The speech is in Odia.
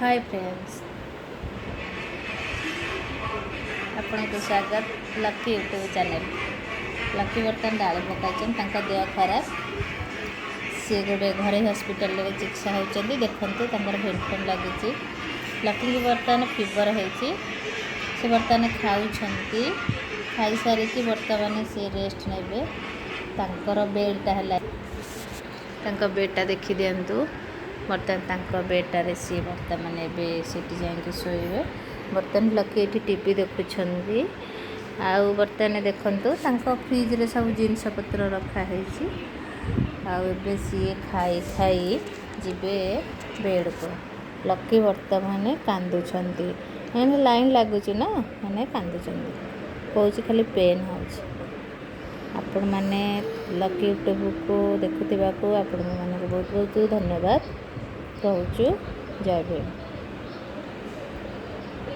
ହାଏ ଫ୍ରେଣ୍ଡସ୍, ଆପଣଙ୍କୁ ସ୍ୱାଗତ ଲକି ୟୁଟ୍ୟୁବ୍ ଚ୍ୟାନେଲ୍। ଲକି ବର୍ତ୍ତମାନ ଡାଳି ପକାଇଛନ୍ତି। ତାଙ୍କ ଦେହ ଖରାପ, ସିଏ ଗୋଟେ ଘରୋଇ ହସ୍ପିଟାଲରେ ଚିକିତ୍ସା ହେଉଛନ୍ତି। ଦେଖନ୍ତୁ, ତାଙ୍କର ଭେଣ୍ଟ ଫେନ୍ ଲାଗିଛି। ଲକିଙ୍କୁ ବର୍ତ୍ତମାନ ଫିଭର ହେଇଛି। ସେ ବର୍ତ୍ତମାନ ଖାଉଛନ୍ତି। ଖାଇସାରିକି ବର୍ତ୍ତମାନ ସେ ରେଷ୍ଟ ନେବେ। ତାଙ୍କର ବେଡ଼୍ଟା ହେଲା, ତାଙ୍କ ବେଡ଼୍ଟା ଦେଖିଦିଅନ୍ତୁ। ବର୍ତ୍ତମାନ ତାଙ୍କ ବେଡ଼୍ଟାରେ ସିଏ ବର୍ତ୍ତମାନ ଏବେ ସେଠି ଯାଇକି ଶୋଇବେ। ବର୍ତ୍ତମାନ ଲକି ଏଠି ଟିଭି ଦେଖୁଛନ୍ତି। ଆଉ ବର୍ତ୍ତମାନ ଦେଖନ୍ତୁ, ତାଙ୍କ ଫ୍ରିଜ୍ରେ ସବୁ ଜିନିଷପତ୍ର ରଖା ହେଇଛି। ଆଉ ଏବେ ସିଏ ଖାଇ ଖାଇ ଯିବେ ବେଡ଼୍କୁ। ଲକି ବର୍ତ୍ତମାନ କାନ୍ଦୁଛନ୍ତି। ମାନେ ଲାଇନ୍ ଲାଗୁଛି ନା, ମାନେ କାନ୍ଦୁଛନ୍ତି। କହୁଛି ଖାଲି ପେନ୍ ହେଉଛି। ଆପଣମାନେ ଲକି ୟୁଟ୍ୟୁବକୁ ଦେଖୁଥିବାକୁ ଆପଣମାନଙ୍କୁ ବହୁତ ବହୁତ ଧନ୍ୟବାଦ କହୁଛୁ। ଜୟ ଭୀମ।